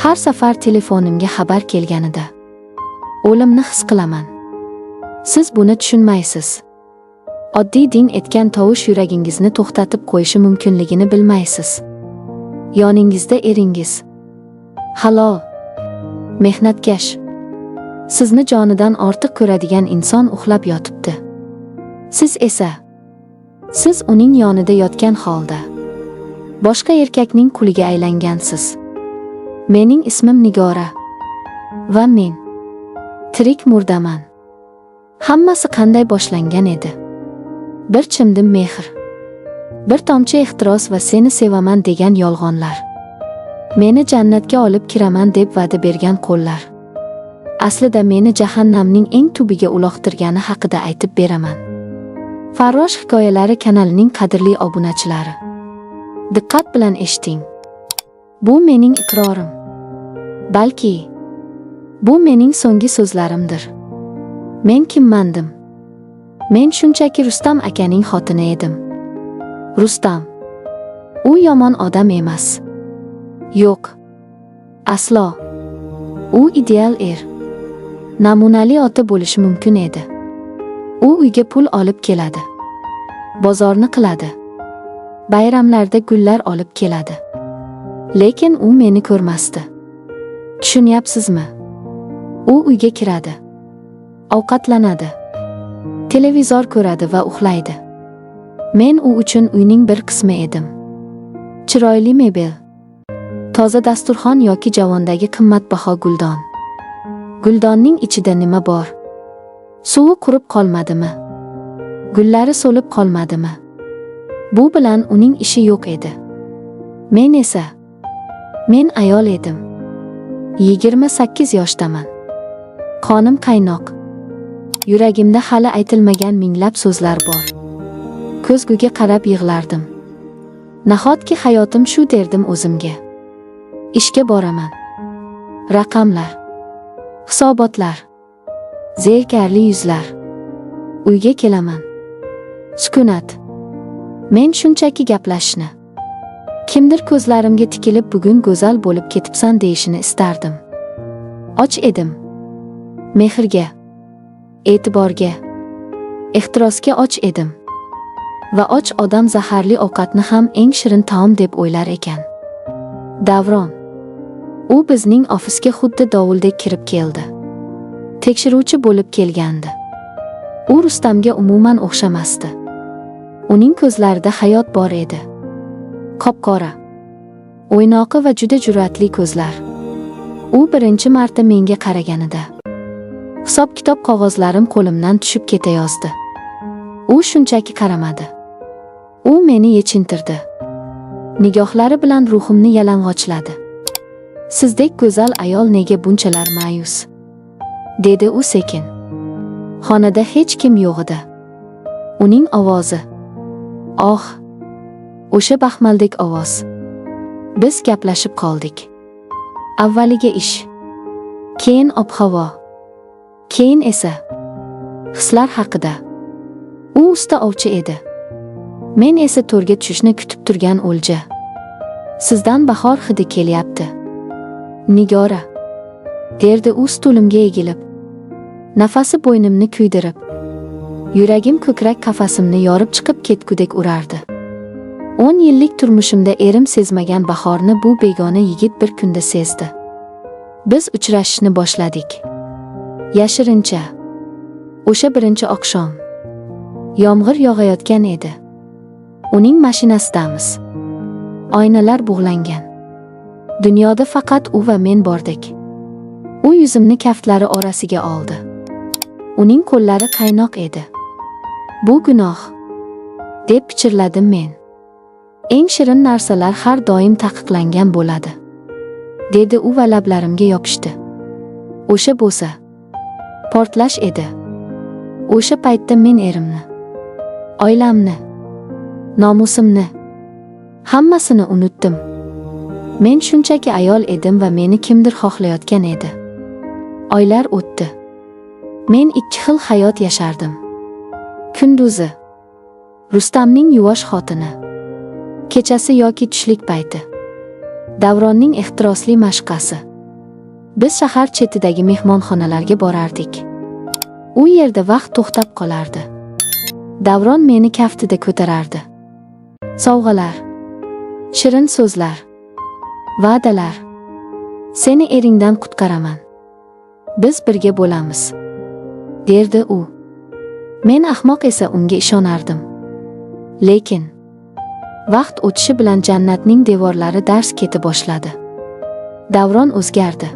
Har safar telefonimga xabar kelganida o'limni his qilaman. Siz buni tushunmaysiz. Oddiy ding etgan tovush yuragingizni to'xtatib qo'yishi mumkinligini bilmaysiz. Yoningizda eringiz. Halol, mehnatkash, sizni jonidan ortiq ko'radigan inson uxlab yotibdi. Siz esa, siz uning yonida yotgan holda boshqa erkakning quliga aylangansiz. Mening ismim Nigora va men tirik murdaman. Hammasi qanday boshlangan edi? Bir chimdim mehr, bir tomchi ehtiros va seni sevaman degan yolg'onlar. Meni jannatga olib kiraman deb va'da bergan qo'llar. Aslida meni jahannamning eng tubiga uloqtirgani haqida aytib beraman. Farrosh hikoyalari kanalining qadrli obunachilari. Diqqat bilan eshiting. Bu mening iqrorim. Balki bu mening so'nggi so'zlarimdir. Men kimmandim? Men shunchaki Rustam akaning xotini edim. Rustam. U yomon odam emas. Yo'q. Aslo. U ideal er. Namunali ota bo'lishi mumkin edi. U uyga pul olib keladi. Bozorni qiladi. Bayramlarda gullar olib keladi. Lekin u meni ko'rmasdi. Tushunyapsizmi? U uyga kiradi. Ovqatlanadi. Televizor ko'radi va uxlaydi. Men u uchun uyning bir qismi edim. Chiroyli mebel, toza dasturxon yoki javondagi qimmatbaho guldon. Guldonning ichida nima bor? Suvi qurib qolmadimi? Gullari so'lib qolmadimi? Bu bilan uning ishi yo'q edi. Men esa, men ayol edim. 28 yoshdaman. Qonim qaynoq. Yuragimda hali aytilmagan minglab so'zlar bor. Ko'zguga qarab yig'lardim. Nahotki hayotim shu derdim o'zimga. Ishga boraman. Raqamlar. Hisobotlar. Zerikarli yuzlar. Uyga kelaman. Sukunat. Men shunchaki gaplashishni, kimdir ko'zlarimga tikilib, bugun go'zal bo'lib ketibsan deyishini istardim. Och edim. Mehrga, e'tiborga, ehtirosga och edim. Va och odam zaharli ovqatni ham eng shirin taom deb o'ylar ekan. Davron. U bizning ofisga xuddi dovuldek kirib keldi. Tekshiruvchi bo'lib kelgandi. U Rustamga umuman o'xshamasdi. Uning ko'zlarida hayot bor edi. Qop-qora, o'ynoqi va juda jur'atli ko'zlar. U birinchi marta menga qaraganida hisob-kitob qog'ozlarim qo'limdan tushib ketayozdi. U shunchaki qaramadi. U meni yechintirdi. Nigohlari bilan ruhimni yalang'ochladi. "Sizdek go'zal ayol nega bunchalar ma'yus?" dedi u sekin. Xonada hech kim yo'q edi. Uning ovozi. Oh, o'sha baxmaldek ovoz. Biz gaplashib qoldik. Avvaliga ish, keyin ob-havo, keyin esa hislar haqida. U usta ovchi edi. Men esa to'rga tushishni kutib turgan o'lja. "Sizdan bahor hidi kelyapti, Nigora", derdi u stulimga egilib. Nafasi bo'ynimni kuydirib, yuragim ko'krak qafasimni yorib chiqib ketgudek urardi. 10 yillik turmushimda erim sezmagan bahorni bu begona yigit bir kunda sezdi. Biz uchrashishni boshladik. Yashirincha. O'sha birinchi oqshom. Yomg'ir yog'ayotgan edi. Uning mashinasidamiz. Oynalar bug'langan. Dunyoda faqat u va men bordek. U yuzimni kaftlari orasiga oldi. Uning qo'llari qaynoq edi. "Bu gunoh", deb pichirladim men. "Eng shirin narsalar har doim taqiqlangan bo'ladi", dedi u va lablarimga yopishdi. O'sha bo'sa portlash edi. O'sha paytda men erimni, oilamni, nomusimni, hammasini unutdim. Men shunchaki ayol edim va meni kimdir xohlayotgan edi. Oylar o'tdi. Men ikki xil hayot yashardim. Kunduzi Rustamning yuvosh xotini. Kechasi yoki tushlik payti Davronning ehtirosli mashqasi. Biz shahar chetidagi mehmonxonalarga borardik. U yerda vaqt to'xtab qolardi. Davron meni kaftida ko'tarardi. Sovg'alar, shirin so'zlar, va'dalar. Seni eringdan qutqaraman. Biz birga bo'lamiz, derdi u. Men ahmoq esa unga ishonardim. Lekin vaqt o'tishi bilan jannatning devorlari darz keta boshladi. Davron o'zgardi.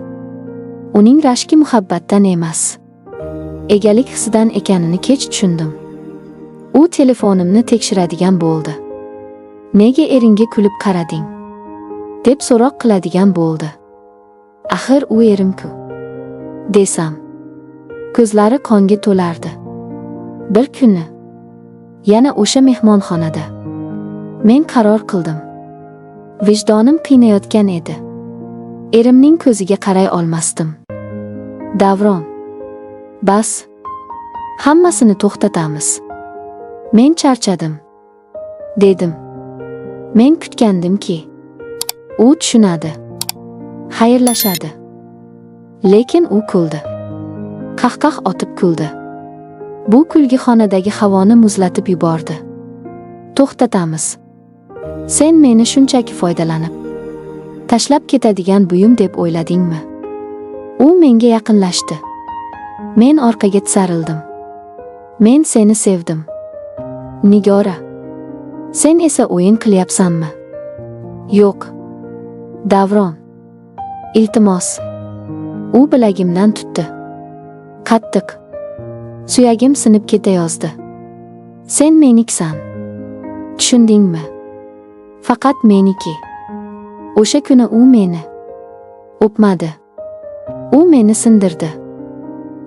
Uning rashki muhabbatdan emas, egalik hissidan ekanini kech tushundim. U telefonimni tekshiradigan bo'ldi. Nega eringga kulib qarading? Deb so'roq qiladigan bo'ldi. Axir u erim-ku, desam, ko'zlari qonga to'lardi. Bir kuni yana o'sha mehmonxonada men qaror qildim. Vijdonim qiynayotgan edi. Erimning ko'ziga qaray olmasdim. Davron, bas. Hammasini to'xtatamiz. Men charchadim, dedim. Men kutgandimki, u tushunadi, xayrlashadi. Lekin u kuldi. Qahqah otib kuldi. Bu kulgi xonadagi havoni muzlatib yubordi. To'xtatamiz. Sen meni shunchaki foydalanib, tashlab ketadigan buyum deb o'yladingmi? U menga yaqinlashdi. Men orqaga tisarildim. Men seni sevdim, Nigora. Sen esa o'yin qilyapsanmi? Yo'q. Davron. Iltimos. U bilagimdan tutdi. Qattiq. Suyagim sinib ketayozdi. Sen meniksan. Tushundingmi? Faqat meniki. O'sha kuni u meni o'pmadi. U meni sindirdi.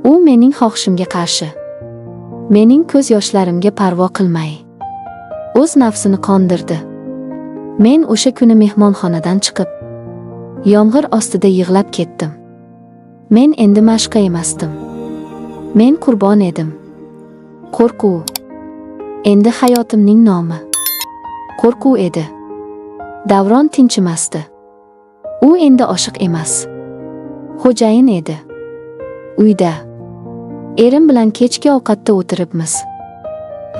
U mening xohishimga qarshi, mening ko'z yoshlarimga parvo qilmay, o'z nafsini qondirdi. Men o'sha kuni mehmonxonadan chiqib, yomg'ir ostida yig'lab ketdim. Men endi mashqa emasdim. Men qurbon edim. Qo'rquv. Endi hayotimning nomi qo'rquv edi. Davron tinchimasdi. U endi oshiq emas, xo'jayin edi. Uyda erim bilan kechki ovqatda o'tiribmiz.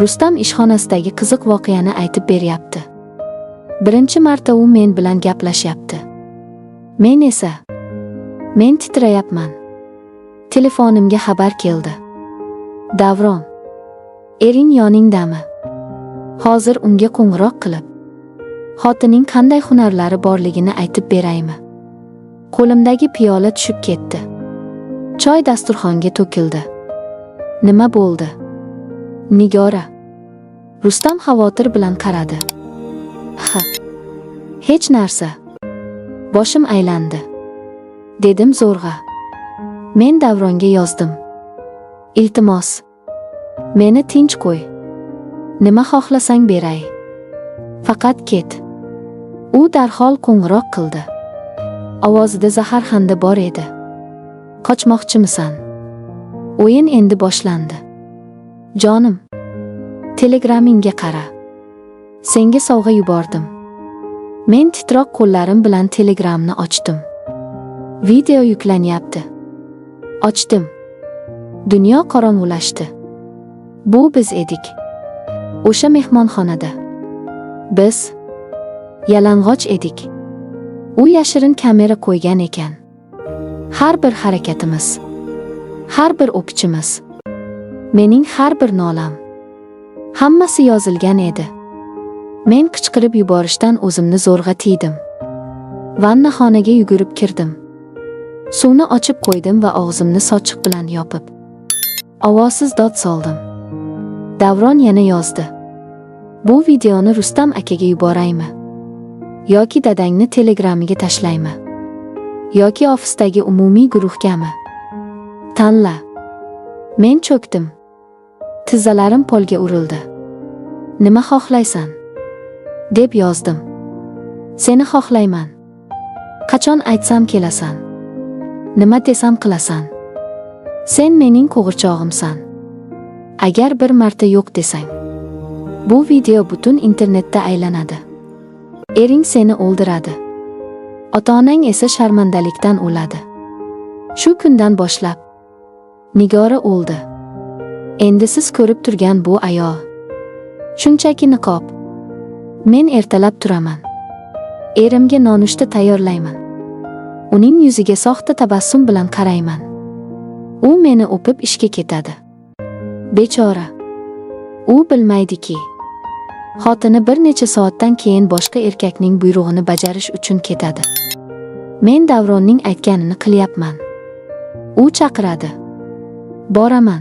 Rustam ishxonasidagi qiziq voqeani aytib beryapti. Birinchi marta u men bilan gaplashyapti. Men esa, men titrayapman. Telefonimga xabar keldi. Davron. Ering yoningdami? Hozir unga qo'ng'iroq qilib, xotining qanday hunarlari borligini aytib beraymi? Qo'limdagi piyola tushib ketdi. Choy dasturxonga to'kildi. Nima bo'ldi, Nigora? Rustam xavotir bilan qaradi. Ha. Hech narsa. Boshim aylandi, dedim zo'rg'a. Men Davronga yozdim. Iltimos. Meni tinch qo'y. Nima xohlasang beray. Faqat ket. U darhol qo'ng'iroq qildi. Ovozida zaharxanda bor edi. Qochmoqchimisan? O'yin endi boshlandi. Jonim, Telegramingga qara. Senga sovg'a yubordim. Men titroq qo'llarim bilan Telegramni ochdim. Video yuklanyapti. Ochdim. Dunyo qorong'ulashdi. Bu biz edik. O'sha mehmonxonada. Biz yalang'och edik. U yashirin kamera qo'ygan ekan. Har bir harakatimiz, har bir o'pichimiz, mening har bir nolam, hammasi yozilgan edi. Men qichqirib yuborishdan o'zimni zo'rg'a tiydim. Vannaxonaga yugurib kirdim. Suvni ochib qo'ydim va og'zimni sochiq bilan yopib, ovozsiz dod soldim. Davron yana yozdi. Bu videoni Rustam akaga yuboraymi? Yoki dadangni Telegramiga tashlaymi? Yoki ofisdagi umumiy guruhgami? Tanla. Men cho'kdim. Tizzalarim polga urildi. Nima xohlaysan? Deb yozdim. Seni xohlayman. Qachon aytsam kelasan. Nima desam qilasan. Sen mening qo'g'irchog'imsan. Agar bir marta yo'q desang, bu video butun internetda aylanadi. Ering seni o'ldiradi. Ota-onang esa sharmandalikdan o'ladi. Shu kundan boshlab Nigora o'ldi. Endi siz ko'rib turgan bu ayol shunchaki niqob. Men ertalab turaman. Erimga nonushta tayyorlayman. Uning yuziga soxta tabassum bilan qarayman. U meni o'pib ishga ketadi. Bechora. U bilmaydiki, xotini bir necha soatdan keyin boshqa erkakning buyrug'ini bajarish uchun ketadi. Men Davronning aytganini qilyapman. U chaqiradi. Boraman.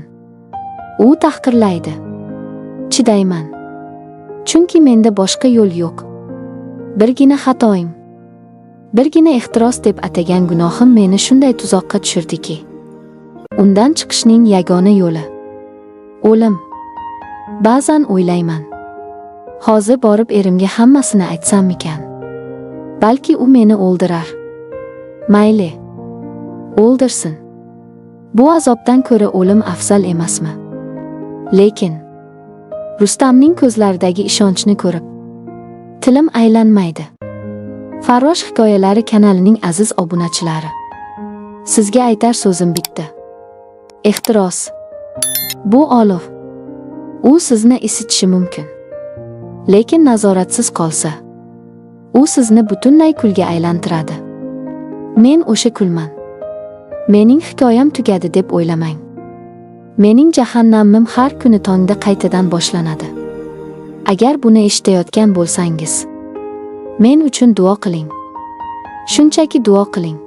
U tahqirlaydi. Chidayman. Chunki menda boshqa yo'l yo'q. Birgina xatoim, birgina ehtiros deb atagan gunohim meni shunday tuzoqqa tushirdiki, undan chiqishning yagona yo'li o'lim. Ba'zan o'ylayman. Hozir borib erimga hammasini aytsammikan? Balki u meni o'ldirar. Mayli. O'ldirsin. Bu azobdan ko'ra o'lim afzal emasmi? Lekin Rustamning ko'zlaridagi ishonchni ko'rib, tilim aylanmaydi. Farrosh hikoyalari kanalining aziz obunachilari. Sizga aytar so'zim bitta. Ehtiros. Bu olov. U sizni isitishi mumkin. Lekin nazoratsiz qolsa, u sizni butunlay kulga aylantiradi. Men o'sha kulman. Mening hikoyam tugadi deb o'ylamang. Mening jahannamim har kuni tongda qaytadan boshlanadi. Agar buni eshitayotgan bo'lsangiz, men uchun duo qiling. Shunchaki duo qiling.